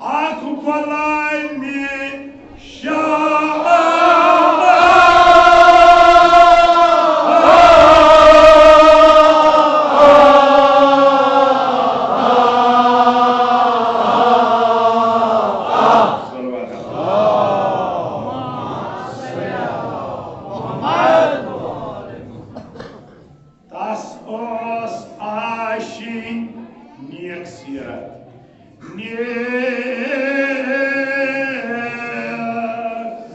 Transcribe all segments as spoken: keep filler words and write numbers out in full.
اکھ غلامِ شاہ۔ تس ٲس آشِنۍ نیک سیرت۔ نیک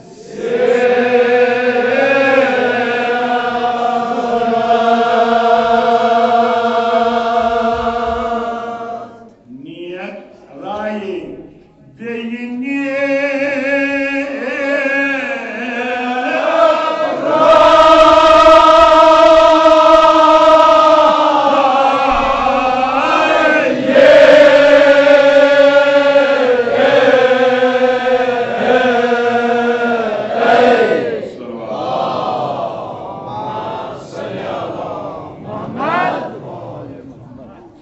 سیرت۔ نیک رایے بیٚیہِ نیک۔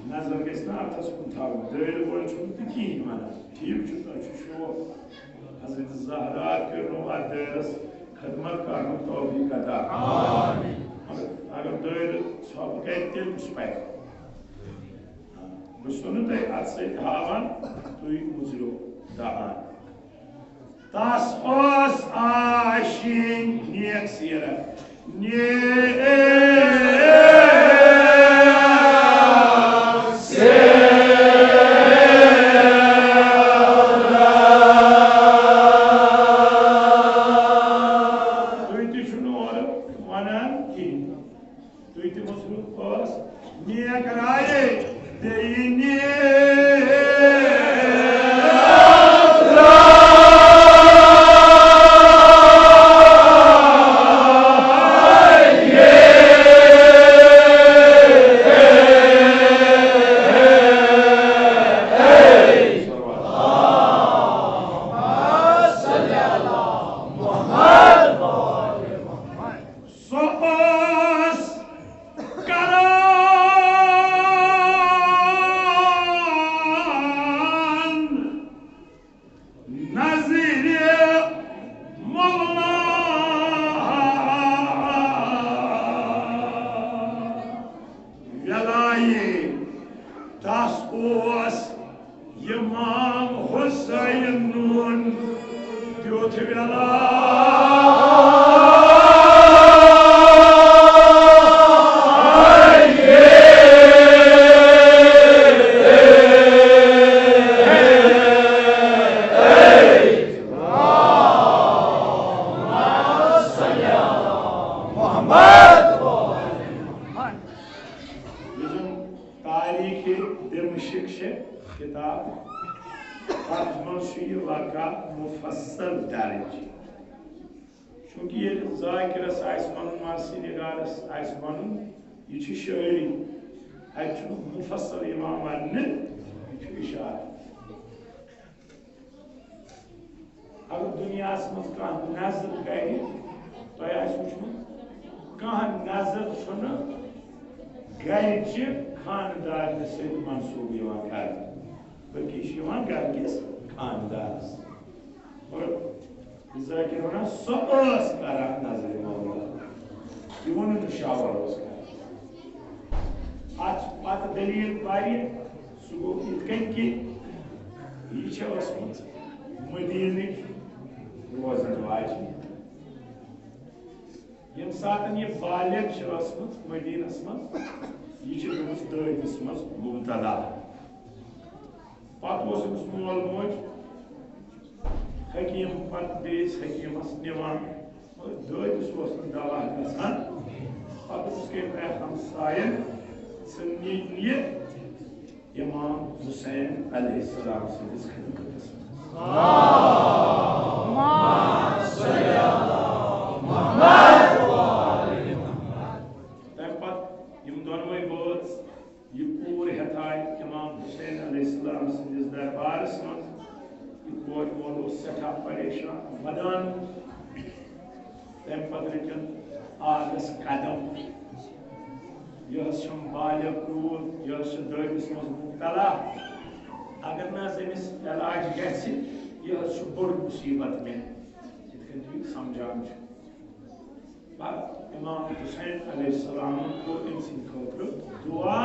نظر گژھِ نہٕ اَتھَس کُن تھاوٕنۍ۔ دٲرِتھ وٲلۍ چھُنہٕ تہِ کِہیٖنۍ وَنان۔ ٹھیٖک چھُ، تۄہہِ چھُ شوق۔ حضرت زہرا کٔرنو اَتھ دٲرِس خدمت کرنُک توفیق عطا۔ آمین۔ مگر اگر دٲرِتھ ژھۄپہٕ کرِ، تیٚلہِ کُس پَرِ؟ بہٕ چھُسو نہٕ تۄہہِ اَتھٕ سۭتۍ ہاوان، تُہۍ مُژرِو دَہان۔ تس ٲس آشِنۍ نیک سیرت۔ نیک سیرت۔ تُہۍ تہِ چھِو نہٕ اورٕ وَنان کِہیٖنۍ۔ تُہۍ تہِ مُصروٗف ٲس نیک رایے بیٚیہِ نیک۔ سُہ اوس کران نظرِ مولا ویلایے۔ تس اوس امام حسینُن تیُتھ ویلا۔ یُس زن تاریخ دمشق چھِ کتاب، تتھ منٛز چھُ یہِ واقعہ مفصل درج۔ چونکہ ییٚلہِ ذاکرس آسہِ ونُن، مرثی نگارس آسہِ ونُن، یہِ چھِ شٲعری، اتہِ چھُنہٕ مفصل یِوان وننہٕ، یہِ چھُ اشارٕ۔ اگر دُنیاہس منٛز کانٛہہ نظر کرِ، تۄہہِ آسہِ وُچھمُت، کانٛہہ نظر چھُنہٕ گرِچہِ خانٛدارنہِ سۭتۍ منسوٗب یِوان کرنہٕ، بلکہِ یہِ چھُ یِوان گرٕ کِس خانٛدارس۔ اور ذاکر ونان، سۄ ٲس کران نظرِ مولا۔ یہِ ووٚنُن نہٕ شاور اوس کران۔ اتھ چھِ پتہٕ دٔلیٖل واریاہ۔ سُہ گوٚو یِتھ کٔنۍ کہِ یہِ چھےٚ ٲسمٕژ مدیٖنٕچ روزن واجنہِ۔ ییٚمہِ ساتہٕ یہِ بالغ چھِ ٲسمٕژ مدیٖنس منٛز، یہِ چھِ گٔمٕژ دٲدِس منٛز مبتلا۔ پتہٕ اوس أمِس مول موج حکیٖم، پتہٕ بیٚیِس حکیٖمس نِوان، مگر دٲدِس اوس نہٕ دوا گژھان۔ پتہٕ اوس کٔمۍ تام ہمساین، ژٕ نِن یہِ امام حسین علیہ السلام سٕنٛدِس خدمتس منٛز۔ تمہِ پتہٕ یِم دۄنوَے بٲژ یہِ کوٗر ہٮ۪تھ آے امام حسین علیہ السلام سٕنٛدِس دربارس منٛز۔ یہِ کورِ مول اوس سٮ۪ٹھاہ پریشان، ودان۔ تمہِ پتہٕ رٔٹِن آگس قدم۔ یہِ حظ چھم بالغ کوٗر، یہِ حظ چھِ دٲدِس منٛز مبتلا۔ اگر نہٕ حظ أمِس علاج گژھِ، یہِ حظ چھُ بوٚڑ مُصیٖبت مےٚ، یِتھ کٔنۍ تُہۍ سمجھان چھِو۔ پتہٕ امام حسین علیہ السلامن کوٚر أمۍ سٕنٛدِ خٲطرٕ دُعا،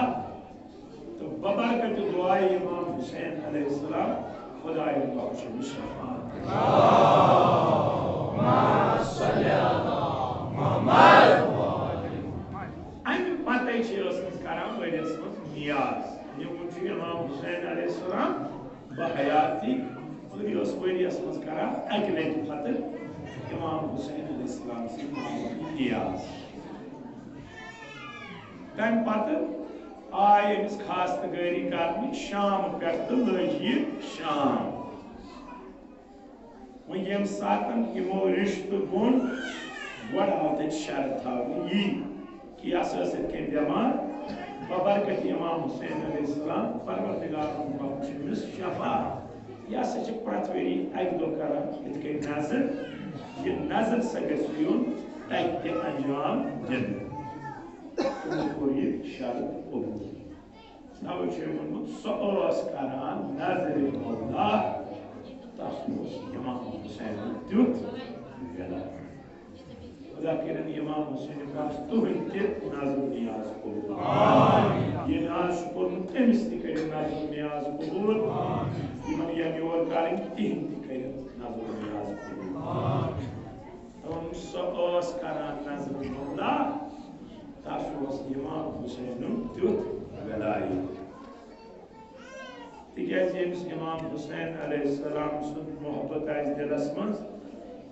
تہٕ ببرکتِ دُعایہِ امام حسین علیہ السلام خدایَن بخش أمِس شفاعت۔ اَمہِ پتے چھِ ٲسمٕژ کران ؤریَس منٛز نیاز۔ یِمن چھُ امام حسین علیہ السلام بحیاتی، مگر یہِ ٲس ؤریَس منٛز کران اَکہِ لَٹہِ پتہٕ امام حسین علیہ السلام سٕنٛدِ ناوٕ نیاز۔ تَمہِ پتہٕ آے أمِس خاستگٲری کرنہٕ شام پٮ۪ٹھ تہٕ لٔج یہِ شام۔ وۄنۍ ییٚمہِ ساتَن یِمو رِشتہٕ گوٚنٛڈ، گۄڈٕ آو تَتہِ شرط تھاونہٕ یی کہِ یہِ ہسا ٲس یِتھ کٔنۍ بٮ۪مار، ببرکتِ امام حسین علیہ السلام، پروردگارَن بخش أمِس شفا۔ یہِ ہسا چھِ پرٛٮ۪تھ ؤری اَکہِ دۄہ کران یِتھ کٔنۍ نظر، یہِ نظر سا گژھِ یُن تَتہِ تہِ انجام دِنہٕ۔ تِمو کوٚر یہِ شرط قبوٗل۔ توے چھُ ووٚنمُت، سۄ ٲس کران نظرِ مولا، تس اوس امام حسین تیُتھ ولا۔ خدا کٔرِن امام حسین پاس تُہٕنٛدۍ تہِ نظر نیاز قبول۔ یہِ ناز چھُ کوٚرمُت، تٔمِس تہِ کٔرِن نظر نیاز قبول۔ یِمن یَنہٕ یور کَرٕنۍ، تِہِنٛدۍ تہِ کٔرِن نظر نیاز قبول۔ دوٚپُن، سۄ ٲس کران نظر مولا، تس اوس امام حسینُن تیُتھ ولایت۔ تِکیازِ ییٚمِس امام حسین علیہ السلام سُنٛد محبت آسہِ دِلس منٛز،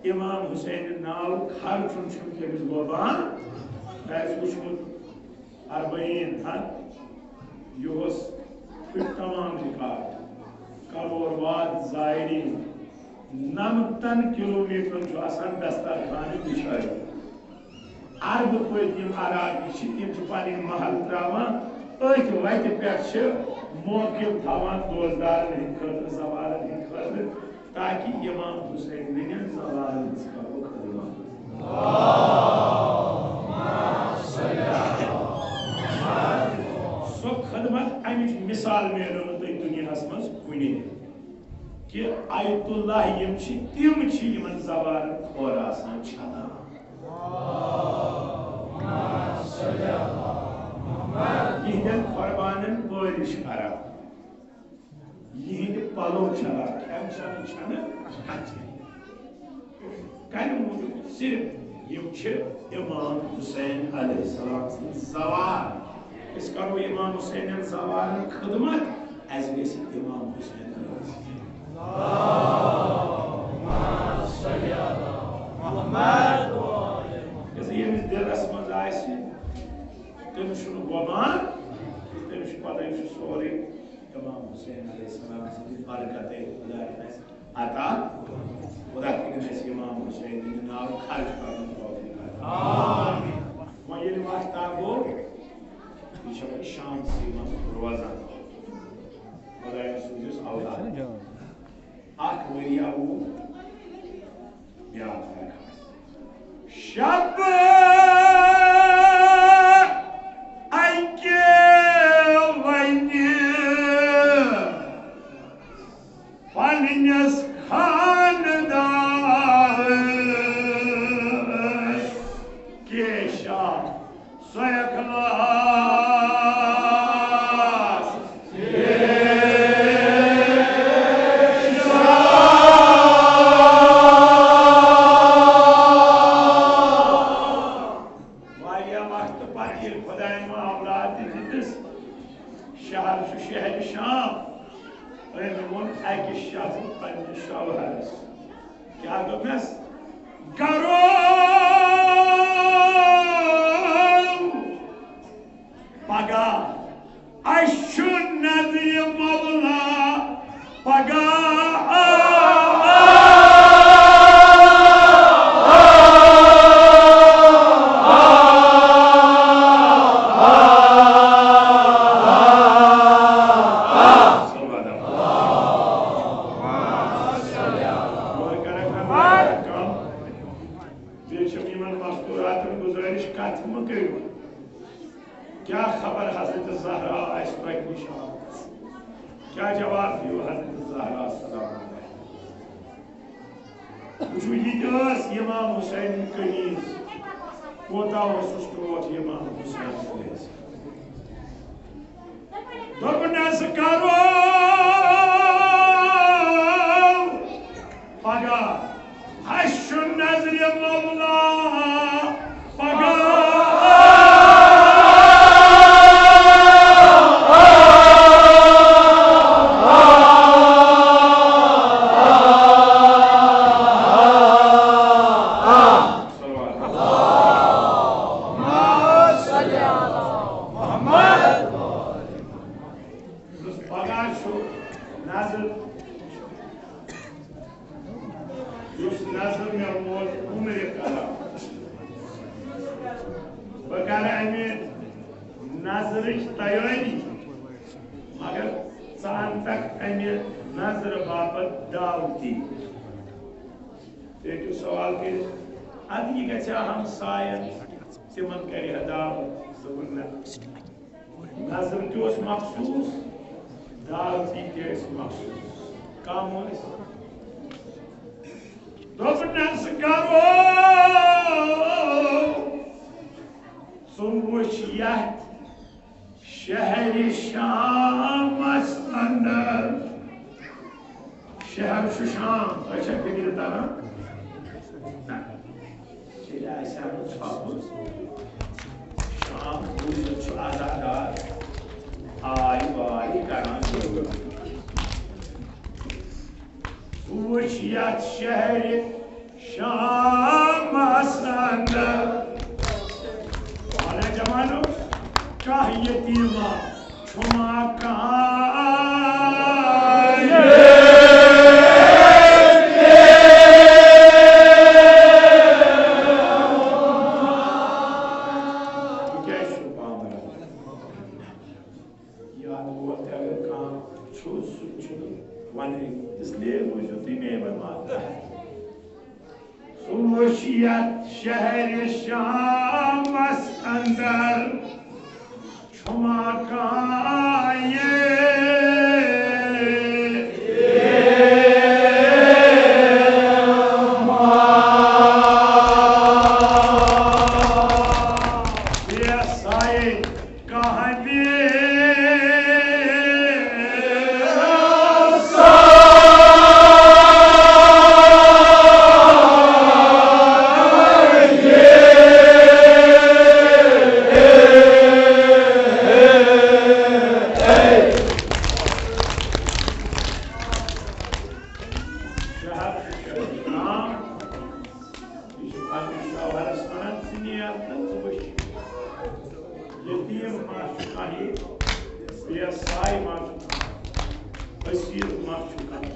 امام حسین ناو خرچُن چھُنہٕ تٔمِس گۄبان۔ تۄہہِ آسہِ وُچھمُت اربعین ہتھ، یہِ اوس پھٕٹۍ تمام ریکارڈ، کرور واد زائرین، نمتن کلومیٹرن چھُ آسان دسترخانہِ بِچھٲوِتھ۔ اربہٕ پٔتۍ یِم عراقی چھِ، تِم چھِ پنٕنۍ محل تراوان أتھۍ وتہِ پٮ۪ٹھ، چھِ موقف تھاوان دوستدارن ہٕنٛدِ خٲطرٕ، زوارن ہٕنٛدِ خٲطرٕ، تاکہ امام حسین نِنٮ۪ن زوارن ہٕنٛز کرو خدمت۔ سۄ خدمت، امِچ مثال میلیو نہٕ تۄہہِ دُنیاہس منٛز کُنہِ، کہِ آیت اللہ یِم چھِ، تِم چھِ یِمن زوارن کھۄر آسان چھلان۔ یِہنٛدٮ۪ن قۄربانن پٲلِش کران، یِہنٛدِ پلو چھلان، کھٮ۪ن چٮ۪ن چھنہٕ اَتھِ۔ کمہِ موٗجوٗب؟ صرف یِم چھِ امام حسین علیہ السلام سٕنٛدۍ زوار۔ أسۍ کرو امام حسینن زوارن خدمت، اسہِ گژھِ امام حسین۔ یُس ییٚمِس دِلس منٛز آسہِ، تٔمِس چھُنہٕ گۄمان، تٔمِس چھُ پتہ، یہِ چھُ سورُے امام حسین علیہ السلام سٕنٛدِ برکتے خدا ہن اسہِ عطا۔ خدا کٔرِن اسہِ امام حسین ہٕنٛدِ ناوٕ خرچ کرنُک توفیق عطا۔ وۄنۍ ییٚلہِ وقت آو گوٚو، یہِ چھےٚ وۄنۍ شانسٕے منٛز روزان۔ خۄدایَن سوٗزِس اولاد۔ اکھ ؤری آو بیٛاکھ درخواست۔ شب اکہِ وَنہِ پننِس خاندارس کیشا سۄ اخلاص۔ واریاہ وقتہٕ پتہٕ ییٚلہِ خۄدایَن وۄنۍ اولاد تہِ دِتِس، شہر چھُ شہرِ شام، أمۍ ووٚن اَکہِ شبہٕ پننِس شوہرس، کیٛاہ دوٚپنس؟ گرو، پگاہ اَسہِ چھُ نظرِ مولا، پگاہ۔ بیٚیہِ چھَم یِمن مستوٗراتن گُزٲرِش، کتھ مہٕ کٔرِو۔ کیٛاہ خبر حضرت زہرا آسہِ تۄہہِ نِش آمٕژ؟ کیٛاہ جواب دِیِو حضرت زہرا سلام اللہ؟ وٕچھِو، یہِ تہِ ٲس امام حسین کنیز۔ کوتاہ اوسُس ٹوٹھ امام حسین کنیز۔ دوٚپنَس، کرو پگاہ اَسہِ چھُ نظرِ مولا پگاہ۔ پگاہ چھُ نظر، یُس نظر مےٚ ووت عمرِ کرم۔ بہٕ کرٕ اَمہِ نظرٕچ تیٲری، مگر ژٕ اَن تَکھ اَمہِ نظرٕ باپتھ دعوتی۔ تُہۍ ہیٚکِو سوال کٔرِتھ، اَدٕ یہِ گژھِ ہا ہمساین، تِمن کرِ ہا دعوت؟ دوٚپُن، نہ۔ نظر تہِ اوس مخصوص، دعوتی تہِ ٲسۍ مخصوص۔ کم ٲسۍ؟ دوٚپنَس، کرو ژٕ وٕچھ یَتھ شہرِ شامس اندر۔ شہر چھُ شام، تۄہہِ چھا فِکرِ تران؟ نہ۔ تیٚلہِ آسہِ ہا نہٕ ژھۄپہٕ۔ شام بوٗزِتھ چھُ عزادار آے واے کران ضروٗر۔ وٕچھ یَتھ شہرِ شامس اندر۔ والے جوانو، کانٛہہ یتیٖما چھُما کانٛہہ؟ یہِ کیٛازِ چھُ پامران؟ یاد ووت اگر کانٛہہ چھُ، سُہ چھُنہٕ وَنٲنی۔ اس لیے روٗزِو تُہۍ مےٚ وَنان۔ سُہ وٕچھ یَتھ شہرِ شامس اندر چھُما کانٛہہ یہِ۔ یہِ سایہِ کانٛہہ بیٚیہِ۔ شہر چھُ شہر نام۔ یہِ چھُ پننِس شوہرس ونان، ژٕ نیر تہٕ ژٕ وٕچھ، یتیٖم ما چھُ کانٛہہ، بے ساے ما چھُ کانٛہہ، اسیر ما چھُ کانٛہہ۔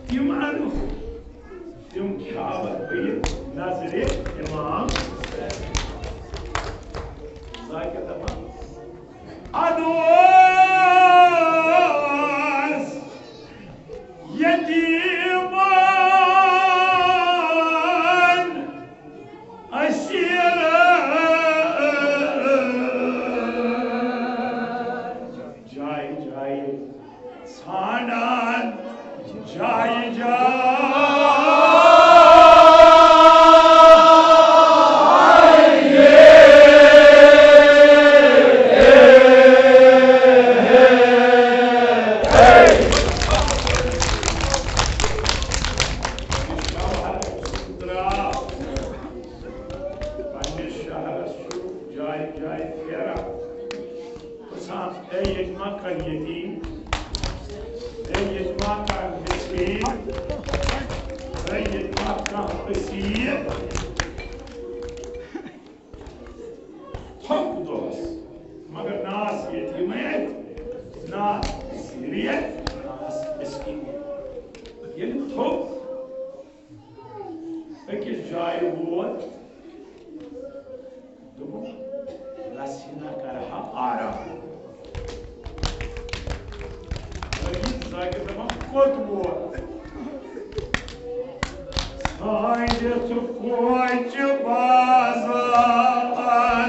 تِم انہوکھ، تِم کھیاوکھ بہٕ یہِ نظرِ امام حسین۔ ذاکر دپان، ادٕ اوس یتیٖمن اسیرن جایہِ جایہِ ژھانڈان جایہِ جایہِ۔ شوہر سُنٛد درٛاو پننِس شہرس چھُ جایہِ جایہِ پھیران۔ پرژھان، اے ییٚتہِ ما کانٛہہ یتیٖم؟ اے ییٚتہِ ما کانٛہہ مسکیٖن؟ اے ییٚتہِ ما کانٛہہ اسیٖر؟ تھوٚک دۄہس، مگر نہ آس یتیٖمے، نہ آس اسیٖریت، نہ آس مسکیٖن۔ ییٚلہِ تھوٚک أکِس جایہِ ووت، دوٚپُن، رژھِ ہنا کرٕ ہا آرام۔ لٲگِتھ ذاکر دپان، کوٚت ووت؟ ژھانٛڈِتھ کوچہِ بازار۔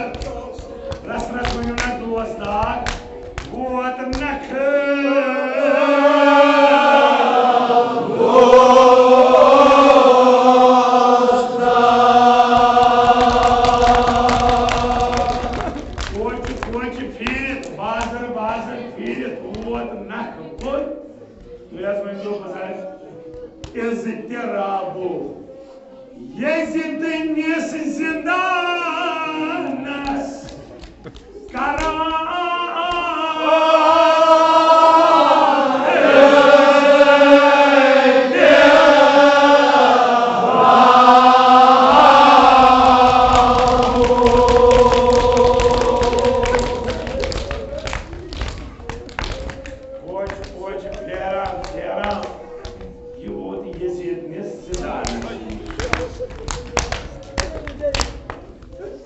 رژھ رژھ ؤنِو نا دوستار، ووت نکھٕ۔ اضطرابو یزیدنِس زندانس کران۔ فوج، فوج پھیران، پھیران، یہِ ووت یزیدنِس زندانس۔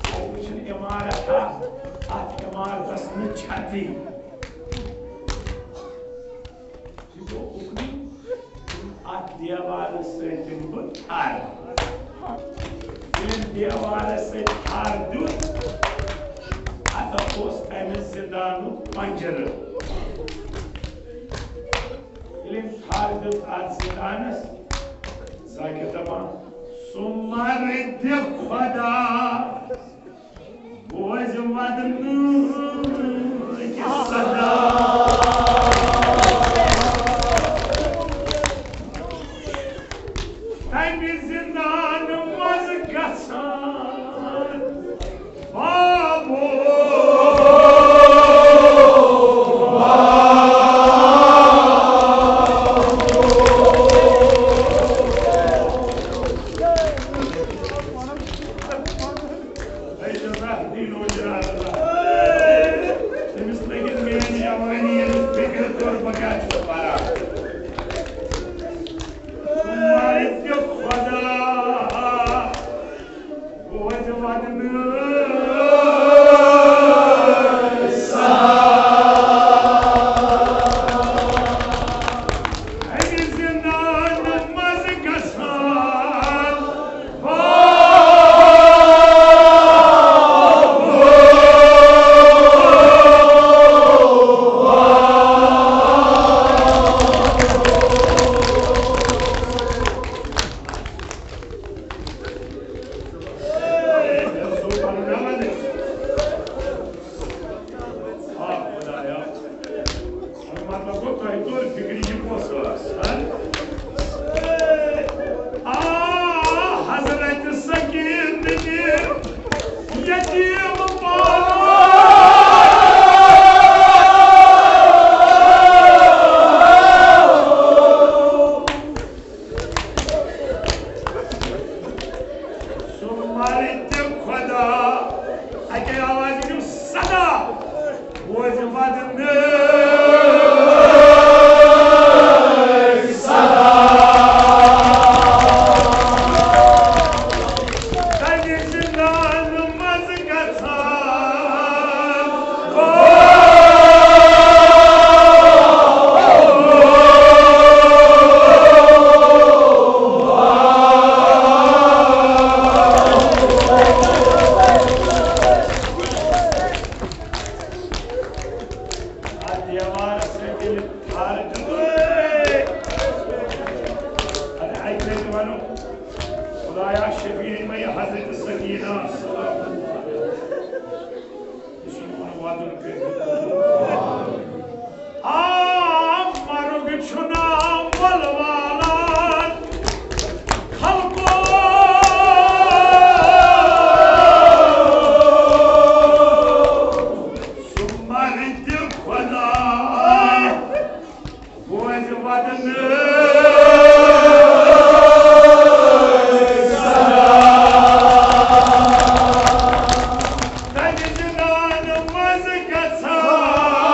وٕچھِن عمارت اکھ، اتھ عمارتس نہٕ چھتی۔ یہِ گوٚو اُکنُے، اتھ دیوارس سۭتۍ دِمہٕ بہٕ تھر۔ ییٚلہِ دیوارس سۭتۍ تھر دیُت، اتھ اوس امہِ زندانُک پنجرٕ۔ ییٚلہِ أمۍ تھر دیُت اتھ زندانس، ذاکر دپان، سُہ مرِ دِ خدا۔ بوزِ ودنٕچ صدا۔ تمہِ زندانہٕ منٛزٕ گژھان بابو۔ اے جزاک دین و جناب اللہ۔ تٔمِس لٔگِتھ میٲنۍ جوانی ییٚلہِ فِکرِ توٚر بہٕ کیٛاہ چھُس پَران۔ مالِک خۄدا، بوزِ وَدنہٕ۔ اَمہِ زِنانہٕ منٛز گژھان مطلب گوٚو، تۄہہِ توٚر فِکرِ یہِ کۄس ٲس، ہہ؟ آ، حضرت سکیٖنہ یتیٖم پالان۔ سُہ مرِ تہِ خۄدا۔ اَکے آوازِ دِیِو صدا۔ بوزِ وَدنٕے صدا۔ تَمہِ زِنانہٕ منٛز گژھان۔ اَتھ دیوارَس سۭتۍ ییٚلہِ تھَر دیُت، اَدٕ اَکہِ لَٹہِ وَنو، خۄدایا شفیع مےٚ یہِ حضرت سکینہ سلام اللہ علیہا۔ یہِ چھُ یِوان وَدُن کٔرِتھ۔ آ، مرگ چھُ ناول والان خلقو۔ سُہ مرِ تہِ خۄدا۔ بوزِ وَدنٕے صدا۔ تَمہِ زِنانہٕ منٛز گژھان۔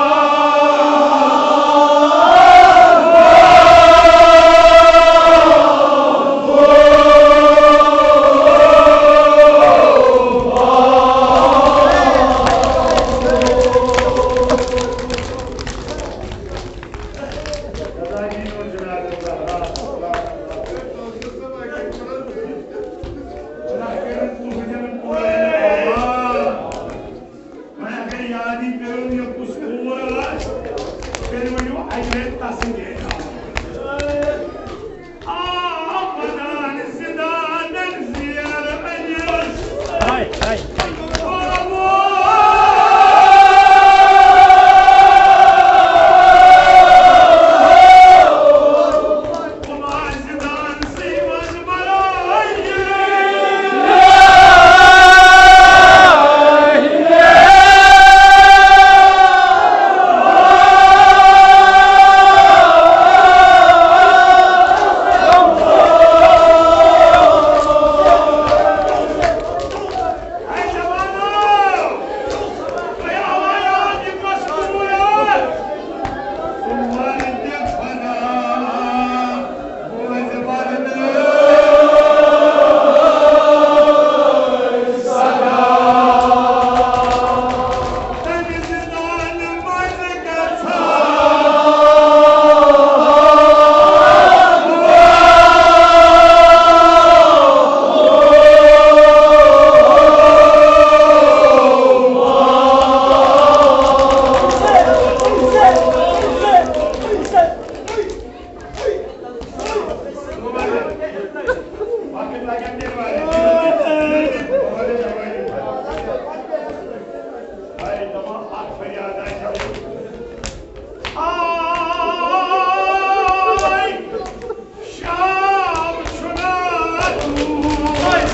لگن دِنہٕ وٲلۍ۔ آے دَپان اَکھ فریاد آسہِ۔ آے شام چھُنہ دوٗر۔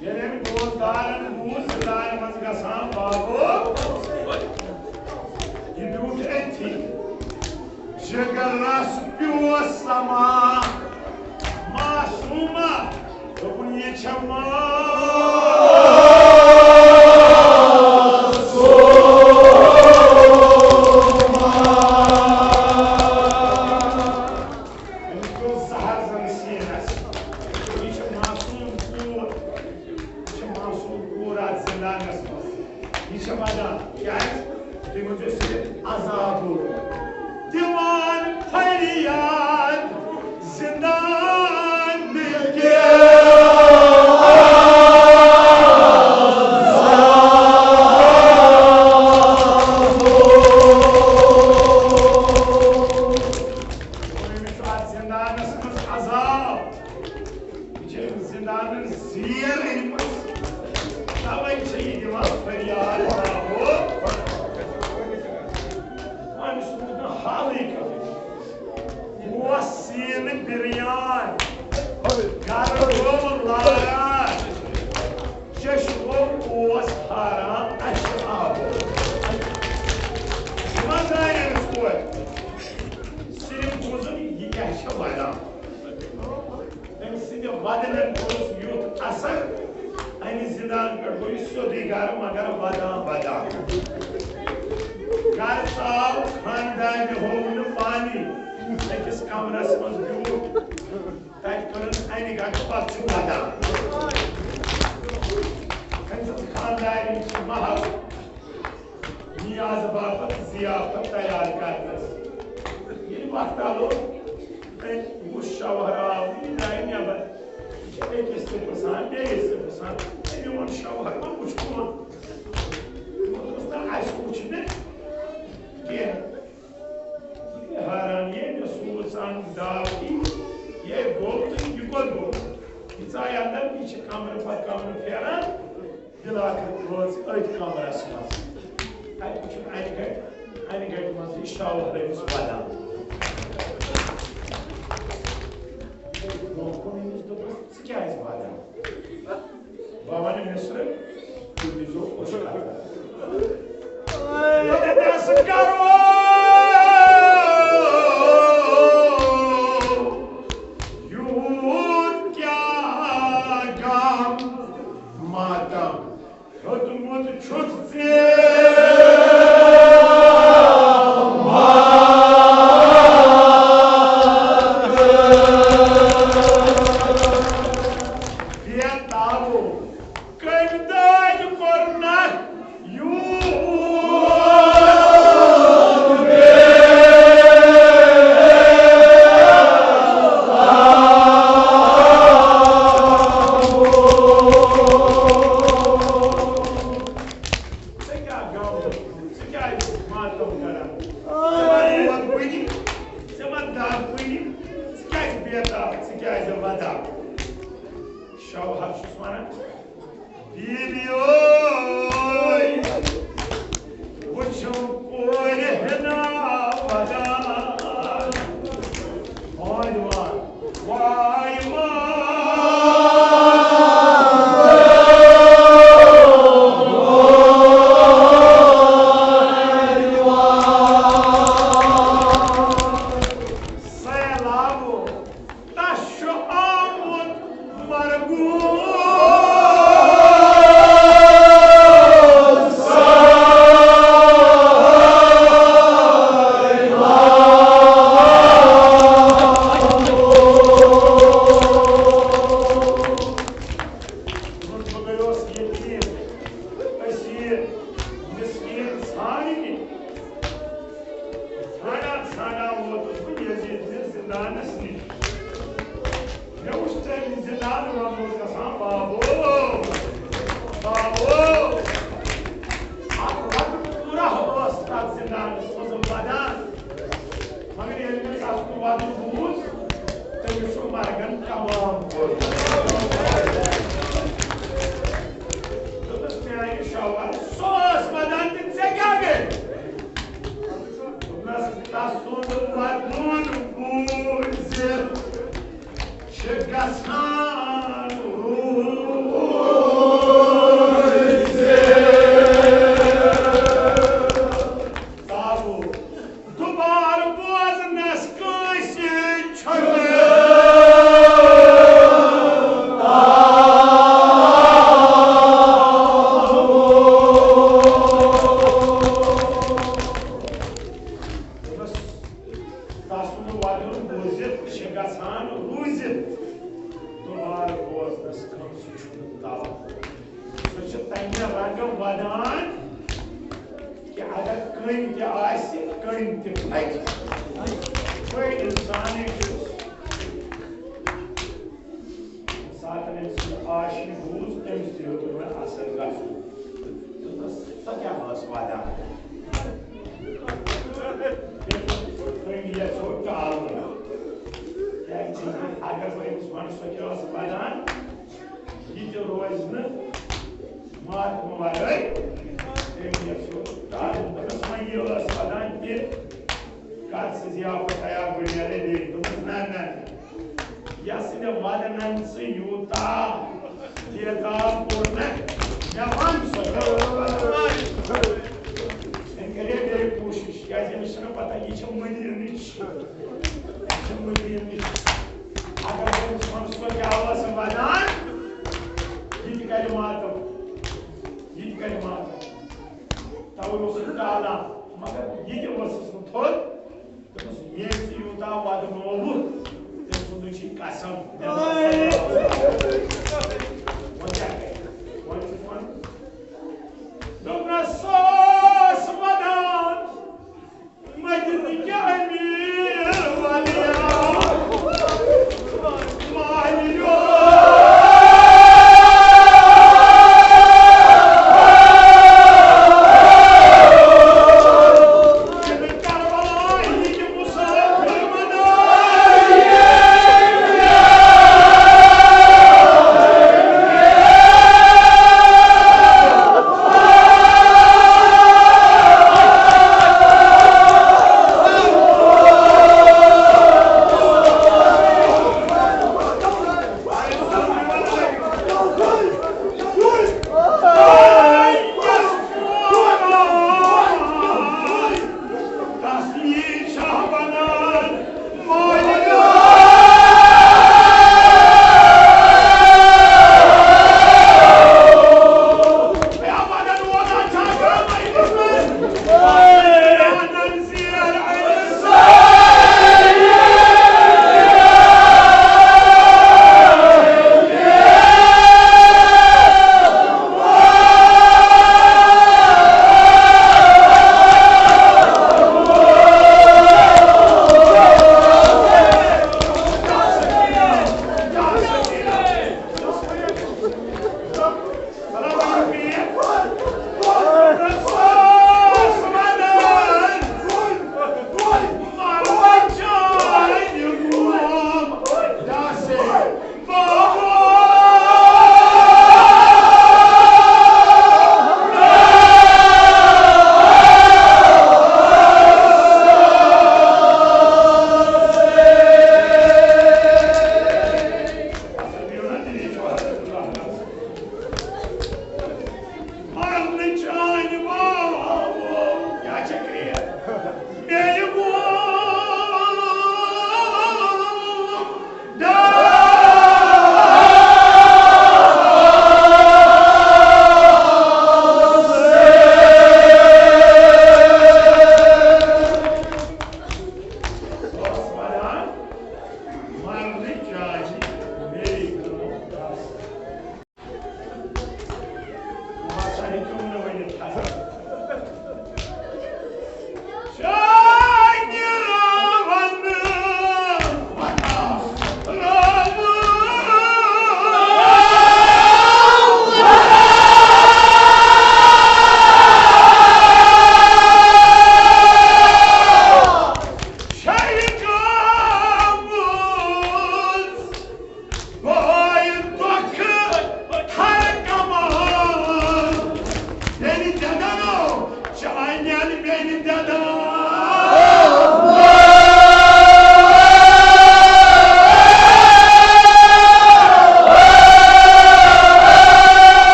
ییٚلہِ أمۍ دوستدارن بوٗز زِندانہِ منٛز گژھان بابو، یہِ بیوٗٹھ أتھی۔ جگرس پیوس سما معصومہ، دوٚپُن، یہِ چھےٚ معصومہ۔ أمِس پیوٚو زہر زن سیٖنس۔ یہِ چھےٚ معصوم کوٗر۔ یہِ چھےٚ معصوم کوٗر اتھ زندانس منٛز۔ یہِ چھےٚ ودان۔ کیٛازِ؟ تٔمۍ ووٚن، یہِ اوس صرف عذاب دِوان فریاد زندان کیو۔ أمِس چھُ اتھ زندانس منٛز عذاب۔ یہِ چھِ أمۍ زِندانَن زیر أنۍ مٕژ۔ تَوَے چھِ یہِ دِوان فریاد، بابو۔ وۄنۍ چھُس نہٕ حالٕے کَرُن۔ اوس سیٖنہٕ بِریان، گَرٕ گوٚو لاران، چشمو اوس ہاران اَسہِ آبو۔ ایٖماندارِ أمِس کورِ۔ صرف بوٗزُن، یہِ کیٛاہ چھےٚ وَنان۔ أمۍ سٕنٛدِ ودنن کوٚرُس یُتھ اثر، اَمہِ زِندان پٮ۪ٹھ گوٚو یہِ سیوٚدُے گرٕ، مگر ودان ودان۔ گرٕ ژاو، خاندانہِ ہوو نہٕ پانی، أکِس کمرس منٛز بیوٗٹھ، تَتہِ کٔرٕن اَنہِ گٹہٕ، پتہٕ چھُ ودان۔ أمۍ سٕنٛز خاندارِنۍ چھِ محض نیاز باپتھ ضیافت تیار کرنس۔ ییٚلہِ وقتہ لوٚگ، تٔمۍ وُچھ شوہر آو، یہِ درٛاے نٮ۪بر۔ یہِ چھِ أکِس تہِ پرٛژھان، بیٚیِس تہِ پرٛژھان۔ أمۍ ووٚن، "شوہر ما وُچھ تُہُنٛد؟" تِمو دوٚپُس، "نہ، اَسہِ وُچھ نہٕ کینٛہہ۔" یہِ گٔے حٲران، یے مےٚ سوٗز ژٕ اَنُن دعوتی، یے گوٚو تہٕ یہِ کوٚت گوٚو؟ یہِ ژاے اندر، یہِ چھِ کمرٕ پتہٕ کمرٕ پھیران۔ دِل آخر وٲژ أتھۍ کمرس منٛز۔ تتہِ وُچھُن انہِ گٹہِ، انہِ گٹہِ منٛز یہِ شاہ رٔمِس ودان۔ برونٛہہ کُن أمِس دوٚپُس، "ژٕ کیٛازِ ودان؟ بہٕ ونہٕ مِصرٕ، تُہۍ دیٖزیو پوٚژھ خبر۔" ییٚتٮ۪تھ کرو یوٗت کیٛاہ غم ماتم ہیوٚتمُت چھُتھ ژےٚ۔ بے تابو کٔمۍ دٲدۍ کوٚرنکھ یوٗت بے تابو؟ ژےٚ کیٛاہ گوٚو؟ ژٕ کیٛازِ ماتم کران؟ ژےٚ ما روٗد بٕنہِ؟ ژےٚ ما دگ بٕنہِ؟ ژٕ کیٛازِ بے تاب؟ ژٕ کیٛازِ ودان؟ شوہر چھُس ونان، بیبیوے، وٕچھِو کورِ ہنا ودان۔ Y Y, Y Y. برونٛٹھ مہ گٔیوس یتیٖم، أسۍ یہِ مسکیٖن ژھانٛڈنہِ۔ ژھانٛڈان ژھانٛڈان ووتُس بہٕ یزیٖد نِس زِندانس نِش۔ مےٚ وُچھ تٔمۍ زِندان منٛز اوس گژھان بابو، بابو۔ اکھ لۄکُٹ کوٗرا اوس تتھ زِندانس منٛز ودان۔ مگر ییٚلہِ مےٚ تَس کُن وَدُن بوٗز، تٔمِس چھُ مرگن تمام کوٚرمُت۔ دوٚپمَس، "میٛانہِ شوہر، سُہ اوس وَدان تہٕ ژےٚ کیٛاہ گٔے؟" دوٚپمَس، "تَس سُنٛد وَدُن بوٗزِتھ چھِ گژھان روٗزِتھ تاوُل۔" دوبارٕ بوزنس کٲنٛسہِ چھُنہٕ۔ دوٚپمس، تسُنٛد وَدُن بوٗزِتھ چھِ گژھان روٗزِتھ۔ دوبارٕ بوزنس کٲنٛسہِ چھُنہٕ تاوُل۔ سُہ چھُ تَمہِ رنٛگہٕ وَدان، کہ اگر کٔنۍ تہِ آسہِ، کٔنۍ تہِ پھٹہِ۔ بٔڑۍ اِنسانٕے چھُس۔ ساتن أمۍ سُنٛد آشہِ بوٗز، تٔمِس تہِ ہیوٚت مےٚ اثر گژھُن۔ دوٚپمَس، "سۄ کیٛاہ ٲس وَدان؟" کٔنۍ یَژھو ٹالُن۔ کیٛازِ اگر بہٕ أمِس وَنہٕ، سۄ کیٛاہ ٲس وَدان، یہِ تہِ روزِ نہٕ ماتمہٕ ورٲے۔ تٔمۍ یَژھو ٹالُن۔ دوٚپمَس، "وۄنۍ یہِ ٲس وَدان تہِ، کر ژٕ ضیافت تیار، بہٕ نیرے بیٚیہِ۔" دوٚپمَس، "نہ، نہ، نہ۔ یۄس مےٚ وَدنَن ژٕ یوٗتاہ بے تاب کوٚر نہ، مےٚ وَن سۄ کیٛاہ ٲس۔" أمۍ کَرے بیٚیہِ کوٗشِش، کیٛازِ أمِس چھَنہٕ پَتہ، یہِ چھےٚ مٔدیٖنٕچ۔ یہِ چھےٚ مٔدیٖنٕچ۔ اگر بہٕ أمِس وَنہٕ، سۄ کیٛاہ ٲس وَدان، یہِ تہِ کَرِ ماتم، یہِ تہِ کَرِ ماتم۔ تَوَے اوس یہِ ٹالان، مگر یہِ تہِ ؤژھٕس نہٕ تھوٚد۔ دوٚپمَس، "ییٚمۍ ژٕ یوٗتاہ وَدنووُتھ، تٔمۍ سُنٛدُے چھُے قسم۔" وۄنۍ کیٛاہ کَرِ؟ وۄنۍ چھُس وَنان۔ دوٚپنَس، سُہ اوس وَدان مدینہٕ کہِ أمیٖر وَدیو، مالہِ یوت۔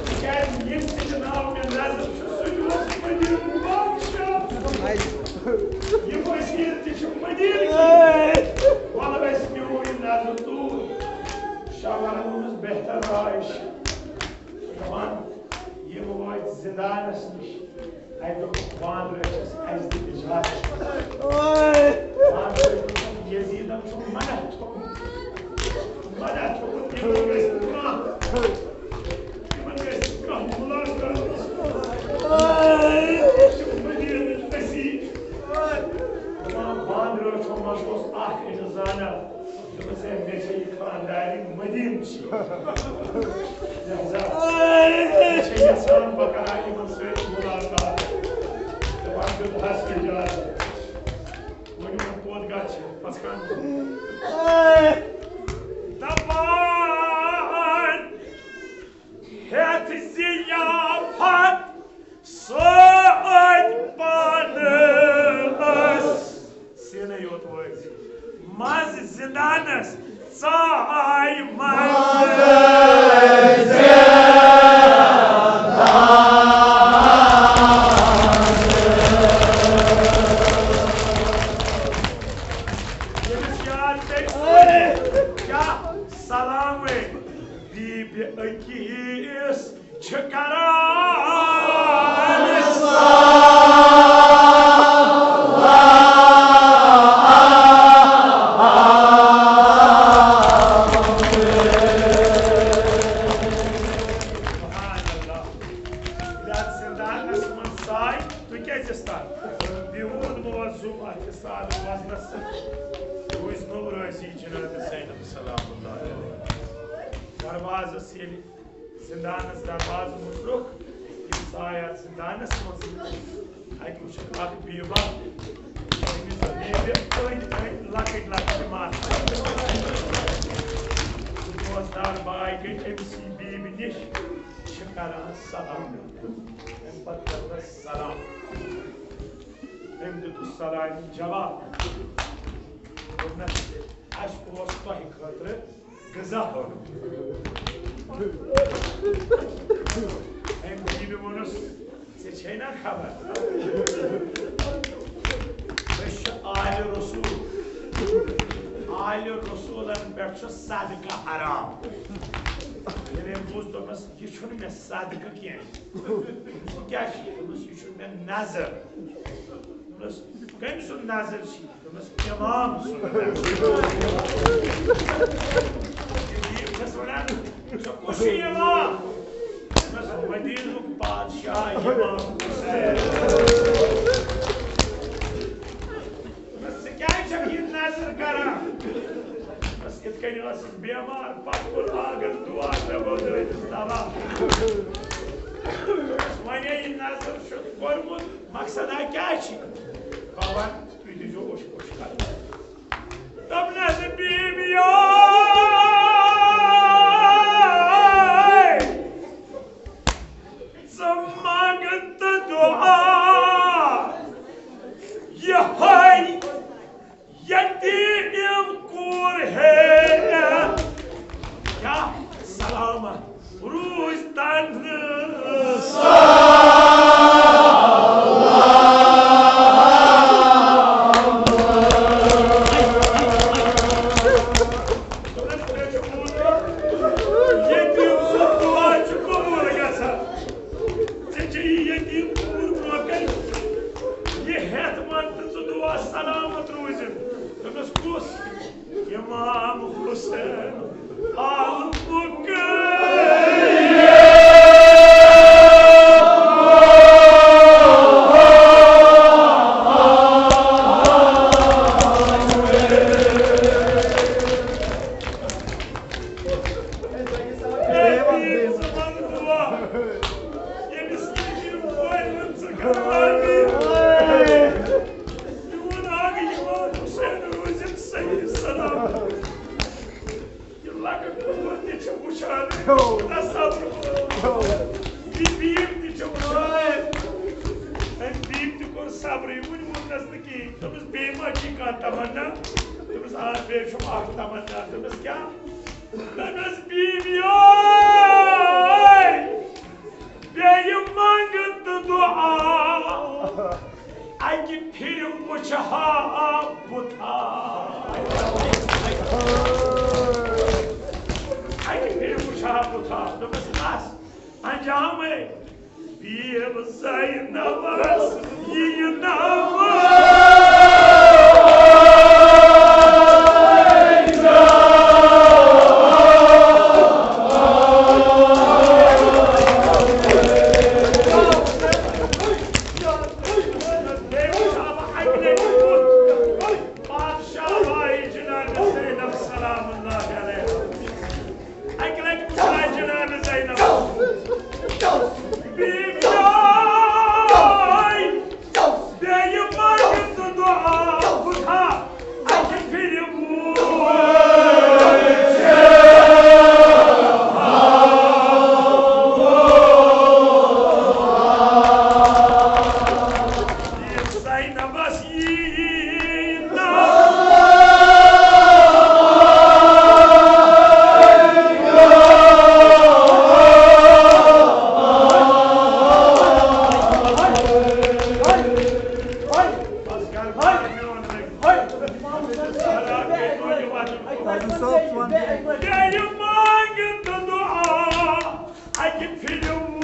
تِکیٛازِ ییٚمہِ سٕنٛدِ ناوٕ مےٚ نظر چھُ، سُہ تہِ اوس مدیٖنہٕ بادشاہ۔ یہِ وزیٖر تہِ چھُ مدیٖنہٕ کِنۍ۔ وَلہٕ أسۍ نِمو یہِ نظر توٗرۍ۔ شاہ والاہن ووٚنُس، بہتر راے چھِ۔ دَپان، یِم وٲتۍ زِندانَس نِش۔ اَتہِ دوٚپُکھ، بانہٕ رٲچھِس، اَسہِ دِ اِجازت۔ بانہٕ رٲچھِس، یزیٖدَن چھُ منع تھوٚومُت۔ منع تھوٚومُت، یِمَن گژھِ نہٕ کانٛہہ، یِمَن گژھِ نہٕ کانٛہہ مُلاقات۔ یِم چھِ مدیٖنٕکۍ نصیٖب۔ دَپان، بانہٕ رٲچھو منٛز اوس اَکھ أمِس زانان۔ دوٚپُس، ہے، مےٚ چھےٚ یہِ خانٛدارِنۍ مدیٖنہٕ چھِ۔ لہذا مےٚ چھےٚ یَژھان بہٕ کَرٕ ہا یِمَن سۭتۍ مُلاقات۔ دَپان دیُت حظ اِجازت۔ وۄنۍ وۄنۍ کوٚت گژھِ؟ پَتہٕ کَن۔ دَپان ہٮ۪تھ ضیافت سۭتۍ پانس۔ سیٖنَے یوت وٲتۍ۔ منٛز زِندانس ژاے منٛز۔ ییٚمِس یاد پیٚیہِ سورُے، کیٛاہ سلامٕے۔ بیبہِ أکِس چھِ کران سلام۔ سبحان اللہ۔ یتھ زندانس منٛز ژاے، تُہۍ کیٛازِ ژاے؟ بِہُن موزوٗم اتھ سادٕ وزنس سۭتۍ۔ روٗزۍ نو رٲضی جناب زینب سلام اللہ علیہ۔ دروازس ییٚلہِ زندانس دروازٕ مُژرُکھ، یِم ژاے اتھ زندانس منٛز۔ اتہِ وُچھکھ اکھ بیمار، أمِس بیبہِ أنٛدۍ أنٛدۍ لۄکٕٹۍ لۄکٕٹۍ مَس۔ دوستار باے گٔے أمۍ سٕے بیبہِ نِش، چھِ کران سلام۔ اَمہِ پتہٕ کٔرنَس سلام۔ أمۍ دیُت سلامہِ جواب۔ دوٚپنَس، اَسہِ اوس تۄہہِ خٲطرٕ غذا اوٚنمُت۔ أمۍ بیبہِ ووٚنُس، ژےٚ چھے نا خبر؟ أسۍ چھِ آلِ رسول۔ آلِ رسولن پٮ۪ٹھ چھُ صدقہٕ حرام۔ ییٚلہِ أمۍ بوٗز، دوٚپنَس، یہِ چھُنہٕ مےٚ صدقہٕ کینٛہہ۔ یہِ کیٛاہ چھُ؟ دوٚپنَس، یہِ چھُ مےٚ نظر۔ دوٚپنَس، کٔمۍ سُنٛد نظر چھُ یہِ؟ دوٚپنَس، اِمام سُنٛد نظر۔ یہِ چھَس وَنان، ژٕ کُس چھُ اِمام؟ دوٚپنَس، مدیٖنُک بادشاہ اِمام حُسین۔ دوٚپنَس، ژٕ کیٛازِ چھَکھ یہِ نظر کران؟ بس یِتھ کٔنۍ ٲسٕس بیمار، پتہٕ کوٚر آنگن دُعا، مےٚ گوٚو دٲدِس دوا۔ بس وۄنۍ یہِ نظر چھُ کوٚرمُت، مقصدا کیٛاہ چھِ؟ بہٕ وَنہٕ، تُہۍ دیٖزیو اوٚش پوٚش کرنہٕ۔ دوٚپنَس، بیبیو، ژٕ منٛگ تہٕ دُعا یِہوٚے یتیٖم کوٗر ہیٚیہِ کیٛاہ سلامت روٗزۍ تنہٕ۔ یتیٖم سُنٛد دُعا چھُ قبوٗل گژھان۔ ژےٚ چھےٚ یہِ یتیٖم کوٗر برونٛہہ کَنہِ۔ یہِ ہٮ۪تھ وَن تہٕ ژٕ دُعا سلامت روٗزِن۔ دوٚپنَس، کُس؟ اِمام حُسین آل مُقیم۔ اے پیر، ژٕ وَن دُعا۔ ییٚمِس ییٚتہِ یِم کورِ وَن، ژٕ کَر آمیٖن۔ میون آقا اِمام حُسین روٗزِن صحیح سلامت۔ یہِ لۄکٕٹ کوٗر تہِ چھِ وٕچھان، تصوُر۔ یہِ بیٖب تہِ چھِ وٕچھان۔ أمۍ بیٖب تہِ کوٚر صبرٕے، وٕنہِ ووٚننَس نہٕ کِہیٖنۍ۔ دوٚپمَس، بیٚیہِ ما چھِ کانٛہہ تمنا؟ دوٚپمَس، آ، بیٚیہِ چھُم اَکھ تمنا۔ دوٚپمَس، کیٛاہ؟ دوٚپمَس، بیبیو، جامے بیب زینبس یی ناو۔ بادشاہ آئی جناب زینب سلام اللہ علیہ۔ اکہِ لٹہِ وٕچھناے جناب زینب۔ بیٚیہِ جاے، بیٚیہِ منٛگہِ ژٕ دُعا خدا اکہِ پھِرِ وُچھ۔ زینبس یی ناو۔ اکہِ پھِرِ وُچھ۔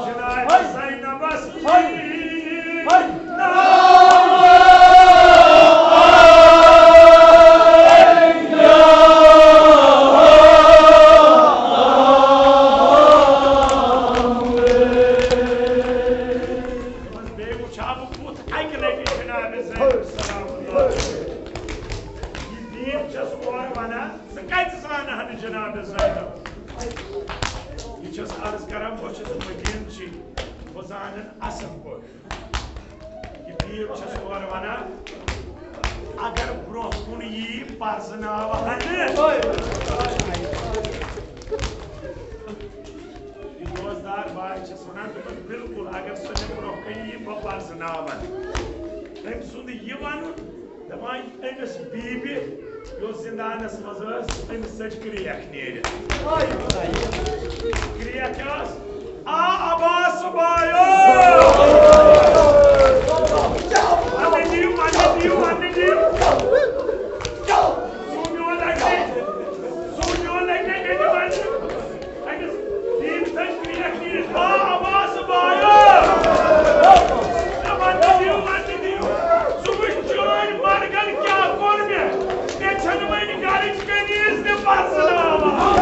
جناب زینبس یی ناو۔ بیٚیہِ وٕچھِ ہا بہٕ بُتھ اَکہِ لَٹہِ جناب زینب سلام اللہ۔ یہِ بیٖب چھَس اورٕ وَنان، ژٕ کَتہِ زانہٕ ہن جناب زینب؟ یہِ چھَس عرض کران، بہٕ چھُس مدیٖنچی، بہٕ زانَن اَصٕل پٲٹھۍ۔ یہِ بیٖب چھَس اورٕ وَنان، اگر برٛونٛہہ کُن یی پرزناوہن۔ یہِ دوستدار باے چھَس وَنان، دوٚپُن، بِلکُل، اگر سۄ مےٚ برٛونٛہہ کَنہِ یی، بہٕ پرزناوَن۔ تٔمۍ سُنٛد یہِ وَنُن، دَپان، أمِس بیبہِ یۄس زِندانَس منٛز ٲس، أمِس ژٔج کرٛیکھ نیٖرِتھ۔ کرٛیکھ کیٛاہ ٲس؟ آ عباس بایو! اَننہٕ دِیِو، اَننہٕ دِیِو، اَننہٕ دِیِو۔ سُہ میون لَگہِ، سُہ میون لَگہِ، أمِس دیٖن تھٲے کرٛیکھ نیٖرِتھ۔ آ عباس بایو! اَننہٕ دِیِو، اَننہٕ دِیِو۔ سُہ وٕچھ چٲنۍ مرگن کیٛاہ کوٚر مےٚ۔ مےٚ چھَنہٕ وۄنۍ گرٕچ کنیز تہِ پرزناوان۔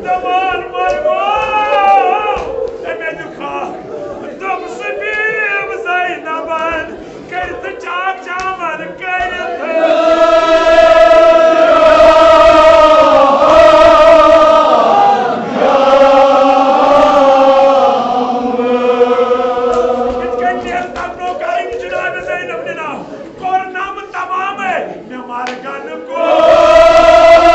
دپان مرگو، أمۍ دیُت خاک۔ دوٚپُس بیٖب زینبن، کٔرِتھ چاک چاوان کٔرِتھ۔ یِتھ کٔنۍ تیز تَگنو کَرٕنۍ جناب زینب نِناو۔ کوٚر نم تمامے مےٚ مرگن کوٚر۔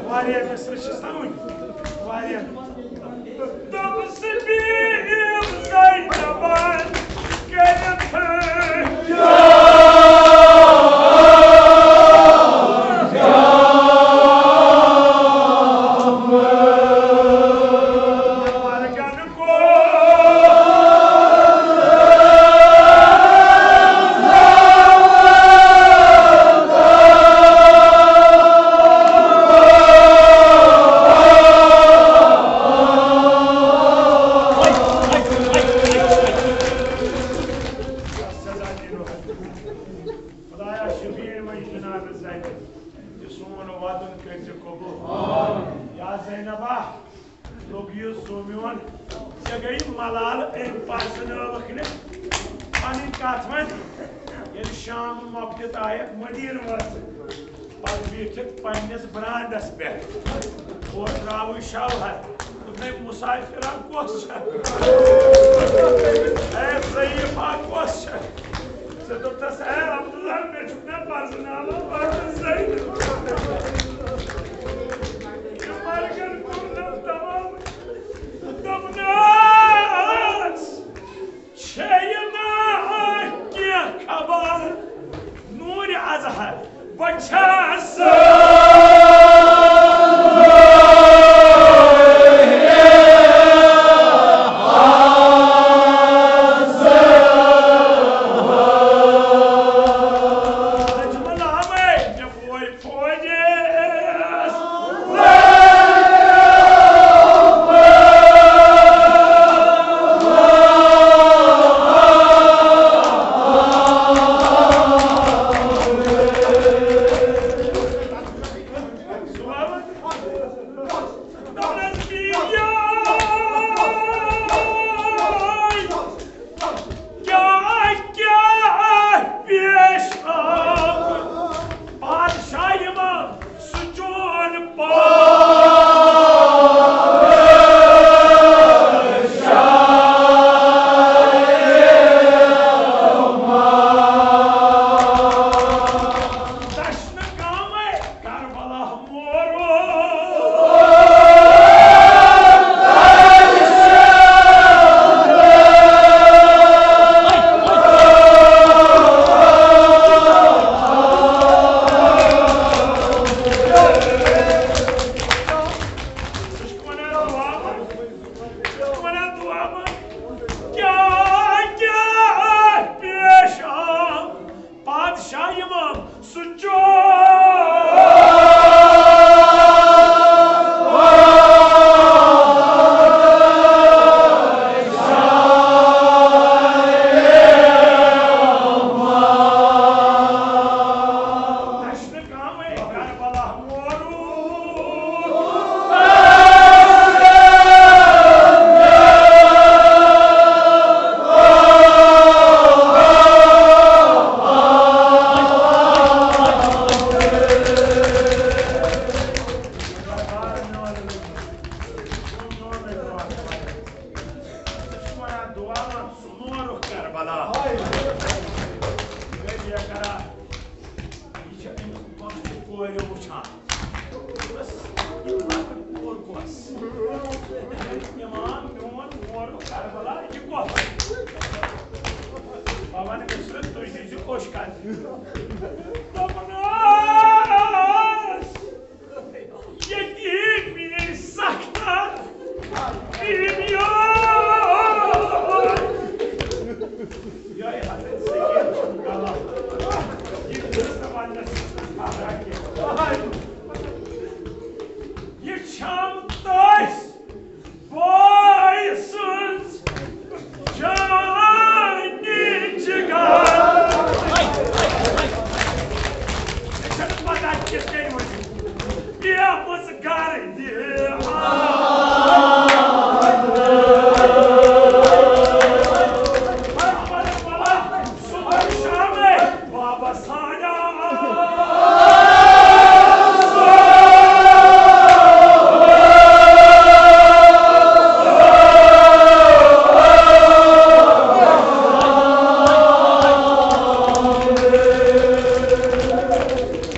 واریاہ مصرٕ چھِ سَوٕنۍ، واریاہ۔ دوٚپُس بیٖب زینبن کٔرِتھ۔ یہِ سون وعدُن کٔرۍ زِ قبول۔ یا زینبا، لوٚگ یہِ زُو میون، ژےٚ گٔیہِ ملال أمۍ پرزٕنٲوٕکھ نہٕ۔ پنٕنۍ کتھ ونۍ، ییٚلہِ شام مۄکلِتھ آیکھ مدینہٕ وٲژ، پتہٕ بیٖٹھِکھ پننِس برانڈس پٮ۪ٹھ۔ اور تراوٕے شوہر۔ دوٚپمَے، مسافرا کۄس چھےٚ؟ اے ضعیفہ کۄس چھےٚ؟ ژےٚ دوٚپتس، اے عبداللہ، مےٚ چھُ نہ پرزٕناوان پرزٕ زینب۔ یہِ مرگن کوٚرنم تمام۔ دوٚپنس، چھے یہِ نا کینٛہہ خبر؟ نوٗرِ اظہر، بہٕ چھَس اجمل آمے، مےٚ بوے فوجس۔ کیٛاہ، کیٛاہ پیش آو؟ بادشاہ یِوان، سُہ چون پادشاہ۔ دشنہٕ گامے کربلا مورو۔ ونان دعا منٛز، کیٛاہ، کیٛاہ پیش آو؟ پادشاہ یِوان، سُہ چون دشنہٕ گامے کربلا مورو۔ دعا منٛز سُہ مورُکھ کربلا۔ گٔے بیقرار۔ یہِ چھِ أمِس بۄچھِ کورِ وٕچھان۔ دوٚپمَس، یہِ لۄکٕٹ کوٗر کۄس؟ اِمام میون مورُکھ کربلا، یہِ کۄس؟ بابا نے مےٚ سۭتۍ تُہۍ دیٖزِ کوٚش کَرنہِ۔ دوٚپنَس، ییٚتہِ میٲنۍ سختر، میٲنۍ یار۔ یِہوٚے حضرت سید چھُ غلط۔ یہِ چھُنہٕ وننَس منٛز پتہ کینٛہہ۔ یہِ چھَم تٔسۍ بٲے سٕنٛز جانِ جگر۔ مےٚ چھَنہٕ پتہ کِتھ کٔنۍ ؤنِو۔ پیمٕژ گردِ۔ صبح شامے واپس آنا۔ واپس آنا۔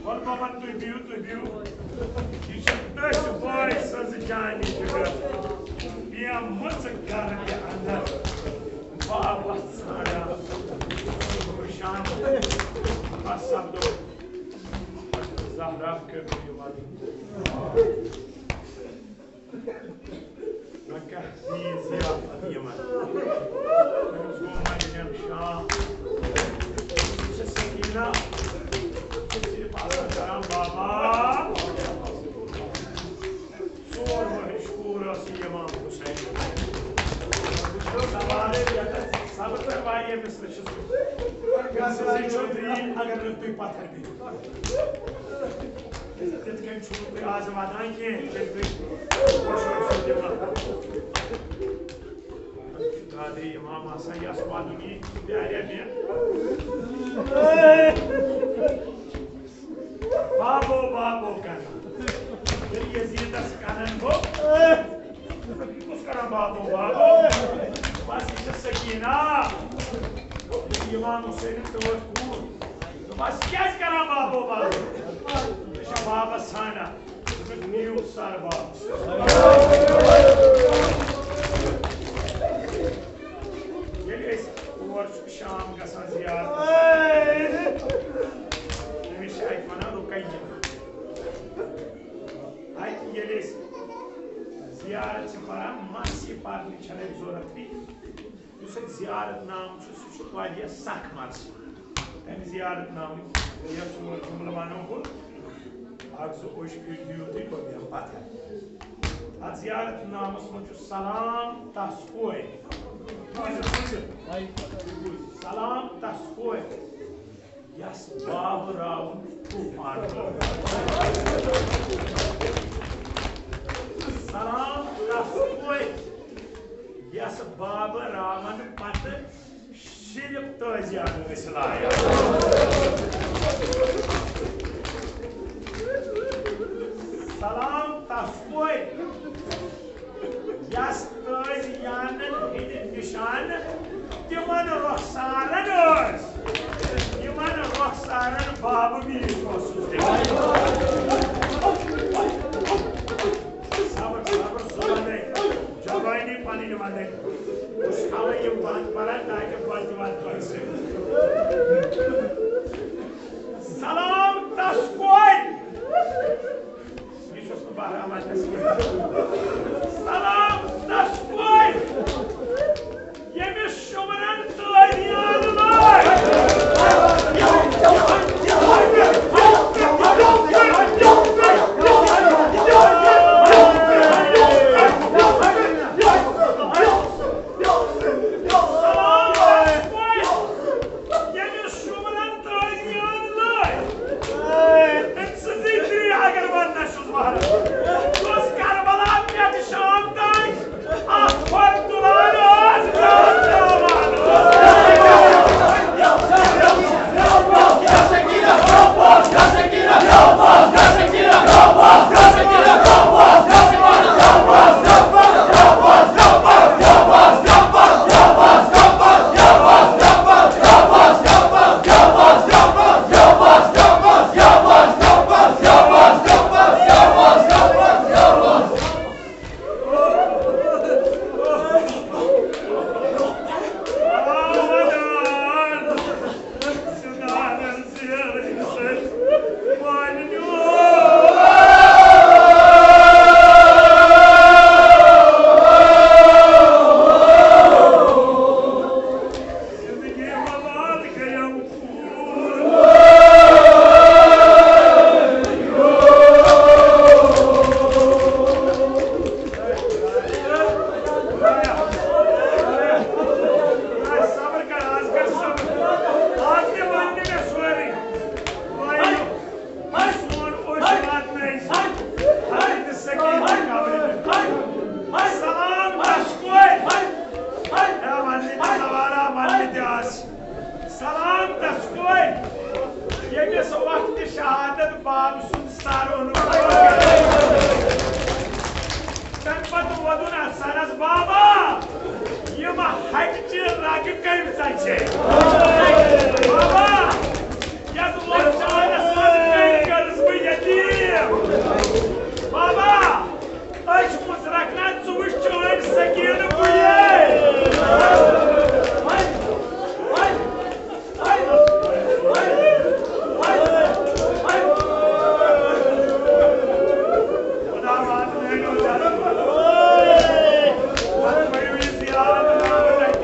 وَلہٕ بابا، تُہۍ بِہِو، تُہۍ بِہِو۔ یہِ چھِ تٔسۍ بٲے سٕنٛز جانِ جگر۔ پیمٕژ گردِ اندر۔ بابا ژھانڈان۔ شام۔ بس سپدو۔ زہرا کٔرِو یہِ وَدُن۔ وۄنۍ کیٛاہ چیٖز ضیافت یِمن؟ أمِس گوٚو مَرِ جان شام۔ یہِ چھِ سکیٖنہ۔ یہِ چھِ صرف آسان کران بابا۔ ژور ؤہٕرۍ کوٗر ٲس یہِ امام حسین۔ سوالے یتھ صبر تہٕ واریاہ مِثلہٕ چھُس بہٕ۔ أمۍ سٕنٛزٕے چھو دٔلیٖل، اگر نہٕ تُہۍ پتھر بِہِو۔ تِتھ کٔنۍ چھُو نہٕ تُہۍ آز ودان کینٛہہ، یِتھ کٔنۍ تُہۍ خۄش ٲسِو دِوان۔ قادری امام آسان، یس ودُن یی، سُہ پیارِ مےٚ۔ بابو، بابو کران۔ ییٚلہِ یزیدس کنن گوٚو، یہِ کُس کران بابو، بابو؟ بس، یہِ چھےٚ سکیٖنہ۔ ییٚلہِ امام حسینن تٲج کوٗر، دوٚپمس، "یہِ کیٛازِ کران بابو، بابو؟" یہِ چھےٚ بابس ژھانڈان۔ دوٚپُکھ، "نِیِو سر بابس۔" ییٚلہِ أسۍ اور چھِ شام گژھان زیارت، أمِس چھِ اَتہِ وَنان رُقیہ۔ اَتہِ ییٚلہِ أسۍ زیارت چھِ پَران، مرثی پَرنٕچ چھَنہٕ اَتہِ ضوٚرَتھٕے۔ یُس اَتہِ زیارت نامہٕ چھُ، سُہ چھُ واریاہ سَخ مرثی۔ تَمہِ زیارت نامٕکۍ یا ژور جُملہٕ وَنو بہٕ۔ اَکھ زٕ اوٚش پھِر دِیِو تُہۍ، بہٕ بیٚہمہٕ پَتھَر۔ اَتھ زیارت نامَس منٛز چھُ سلام تَس کوے۔ بوٗزِو، بوٗزِو۔ سلام تَس کوے۔ یس بابہٕ راوُن طوفان۔ سلام تس کوے، یس بابہٕ راون پتہٕ صرف تٲزیان ٲسۍ لایان۔ سلام تس کوے، یس تٲزیانن ہٕنٛدۍ نِشانہٕ تِمن رۄخسارن ٲسۍ، یِمن رۄخسارن بابہٕ میٖر اوسُس دِوان۔ صبر، صبر، سُہ وَنَے، جوانی پنٕنۍ وَنَے۔ بہٕ چھُس تھاوان یِم بنٛد پَران تاکہِ بچہٕ واتہِ تۄہہِ سۭتۍ۔ سلام تس کوے۔ یہِ چھُس نہٕ بہرحال اَتٮ۪س کینٛہہ۔ سلام تس کوے، ییٚمِس شُمرن تٲریان لٲگۍ۔ سلام تس کوے، ییٚمِس شُمرن تٲریان لٲگۍ۔ أمۍ سٕنٛزٕے ترٛیٚیہِ اگر وننس چھُس بہٕ۔ یہِ اوس کربلا پٮ۪ٹھ شام تام اکھ کھۄر تُلان اوس، بیٛاکھ ترٛاوان اوس۔ صبر کر، آز کر صبر۔ آز تہِ وَنہِ مےٚ سورُے۔ وۄنۍ سون اوٚش واتنٲیِن حضرت سکیٖنہ قبرِ پٮ۪ٹھ۔ سلام تس کوے۔ ہے، وَننہِ تہِ سوالہ، وَننہِ تہِ آسہِ۔ سلام تس کوے، ییٚمِس وقتِ شہادت باب سُنٛد سر اوٚنُن۔ تَمہِ پتہٕ ووٚدُن اَتھ سرس، "بابا، یِم ہٹہِ چہِ رگہٕ کٔمۍ ژَچے؟ بابا، یَتھ وۄتھ چانس منٛز کٔمۍ کٔرٕس بہٕ یتیٖم؟ بابا، أچھ مُژرکھ نا ژٕ وٕچھ چٲنۍ سکیٖنہٕ بُیے۔" خدا واتنٲیِو جنت۔ پتہٕ پٔرِو یہِ زیارت۔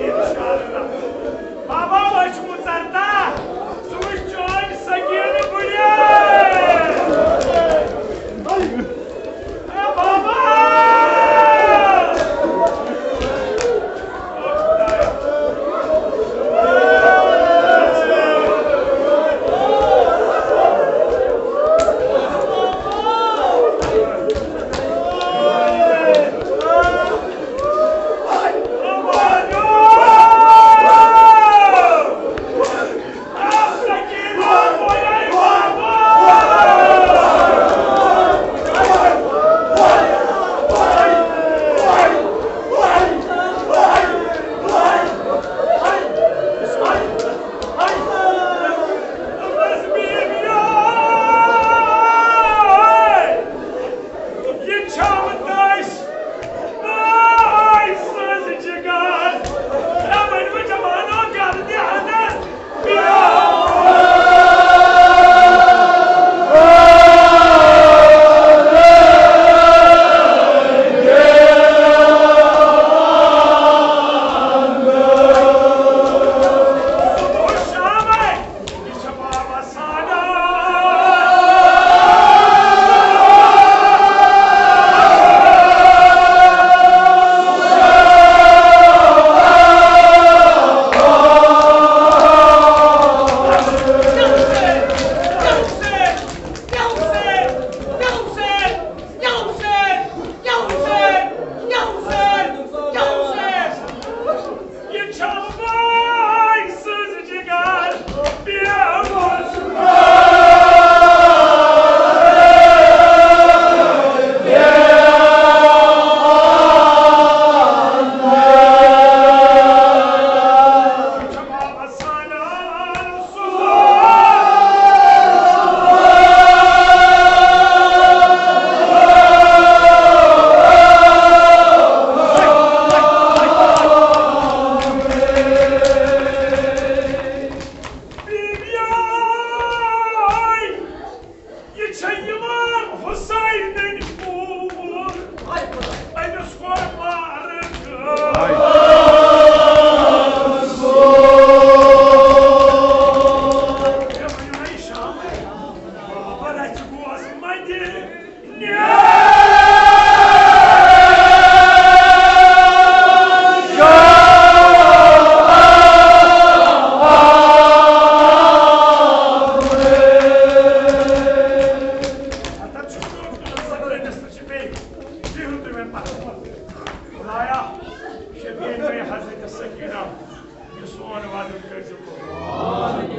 یہِ سون وعدٕ کٔرۍزِ قبوٗل۔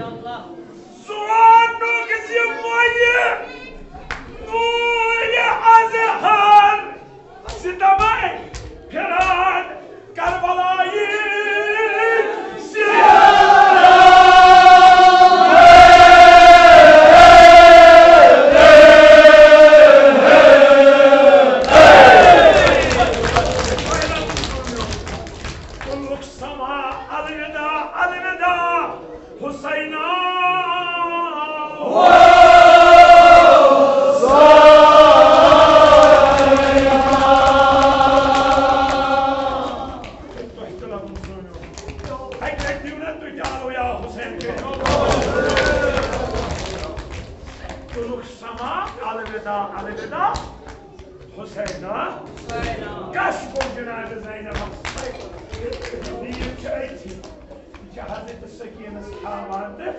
سونُک زِ وۄنۍ نوٗرِ اَزہر ستمے پھِران کربلایہِ سِرا۔ کُلُک سما الوداع، الوداع حسینا۔ تۄہہِ تہِ لگُن زٲنِو۔ اَکہِ لَٹہِ دِیِو نا تُہۍ تہِ آلو یا حسین کٔرِو۔ تُلُکھ سما الوداع، الوداع حسینا۔ کَس گوٚو جناب زینبَس؟ نیٖر چھِ أتھی۔ یہِ چھِ حضرت سکینس کھاوان تہٕ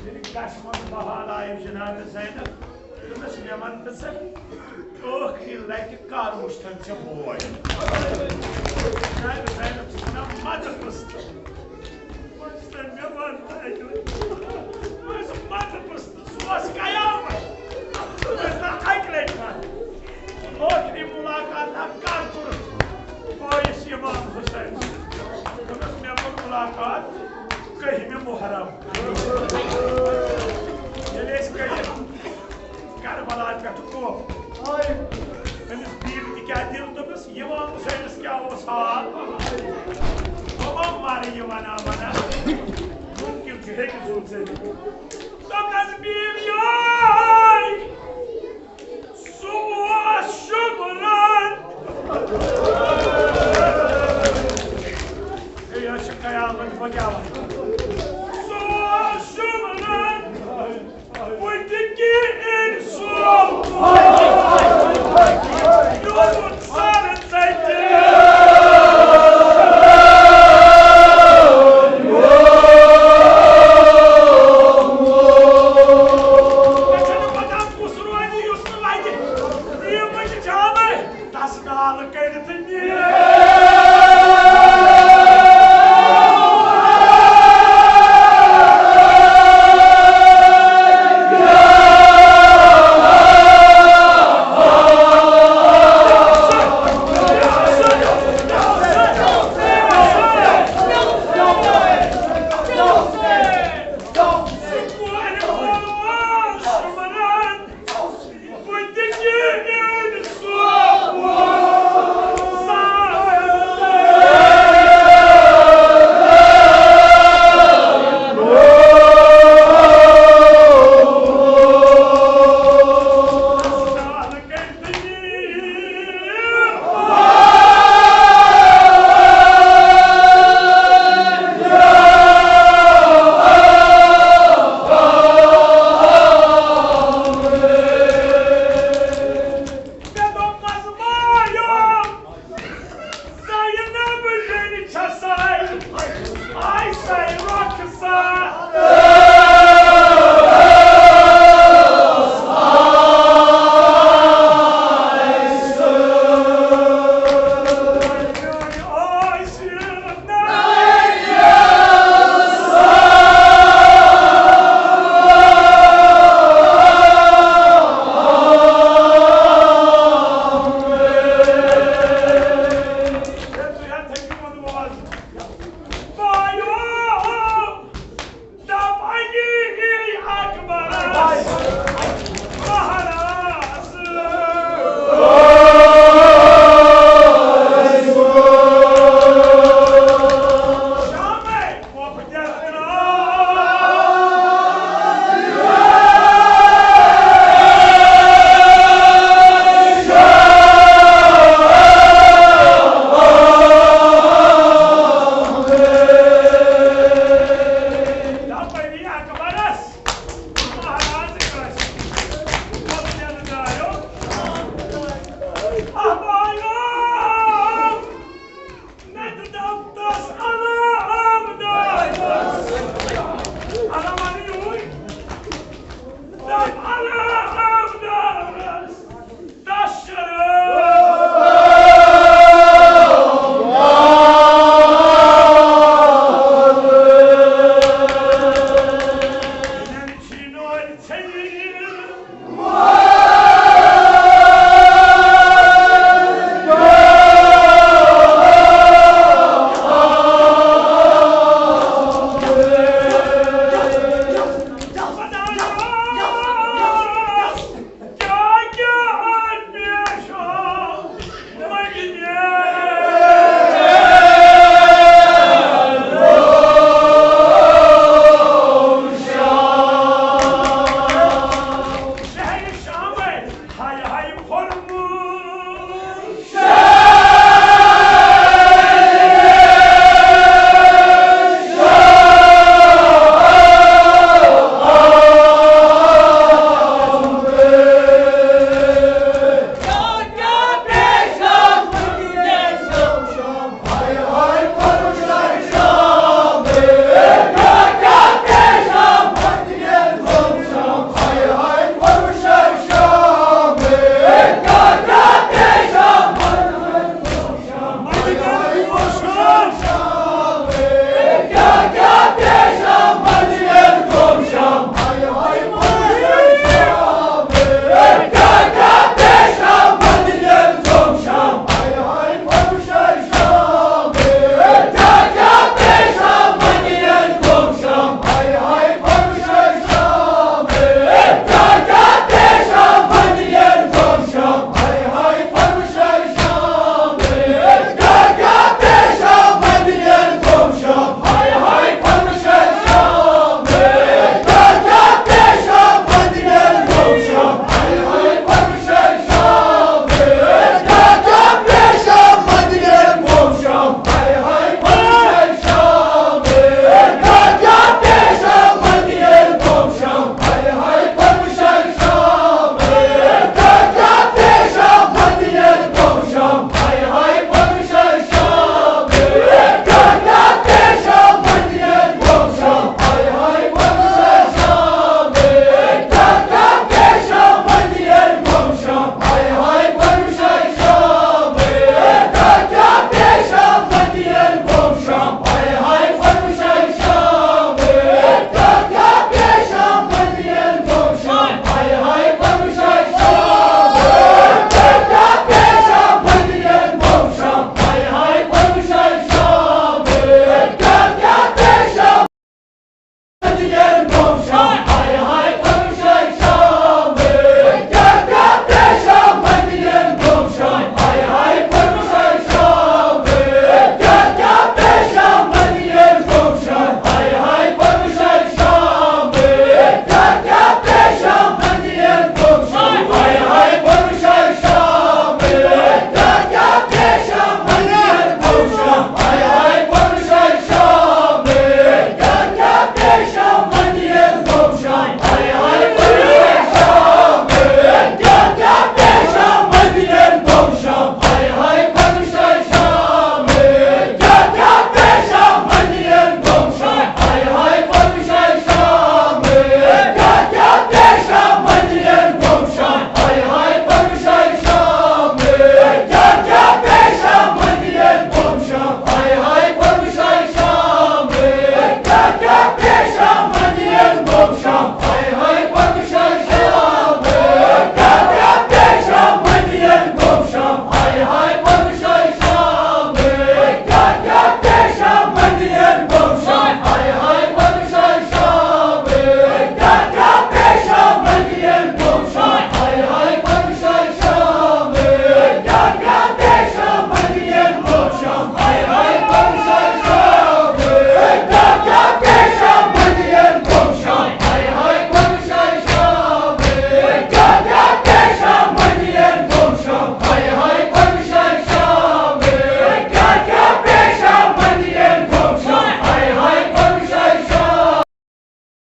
ییٚلہِ گژھِ منٛز بحال آیہِ جناب زینب، دوٚپنس، "مےٚ وَن تہٕ ژٕ، ٲخری لٹہِ کر وُچھتھن ژےٚ بوے؟" جناب زینب چھِ وَنان، "مَتہٕ پرٛژھ تہٕ۔" دوٚپنس، "مےٚ وَن تہٕ اَکہِ لٹہِ۔" دوٚپنس، "مَتہٕ پرٛژھ تہٕ۔" سُہ اوس قیامت۔ دوٚپمَس، "نہ، اَکہِ لَٹہِ کَر۔ ٲخری مُلاقات اَکھ کَر کوٚرُتھ بٲیِس اِمام حُسین؟ دوٚپمَس، مےٚ کوٚر مُلاقات کٔہمہِ محرم۔ ییٚلہِ أسۍ کٔرِتھ کربلا پٮ۪ٹھ کوٚر۔" أمِس بیٖبۍ تہِ کیٛاہ دِل دوٚپمَس، اِمام حُسینَس کیٛاہ اوس حال؟ بابا مارے یہِ وَنان وَنان۔ مُمکِن چھُ ہیٚکہِ زُو ژٔلِتھ۔ دوٚپنَس، "بیٖبۍ یاے، سُہ اوس شُمران۔" ہے، یہِ حظ چھِ قیامت، بہٕ کیٛاہ وَنہٕ؟ سُہ اوس شُمران۔ بہٕ تہِ کِہیٖنۍ سُہ۔ یہِ اوس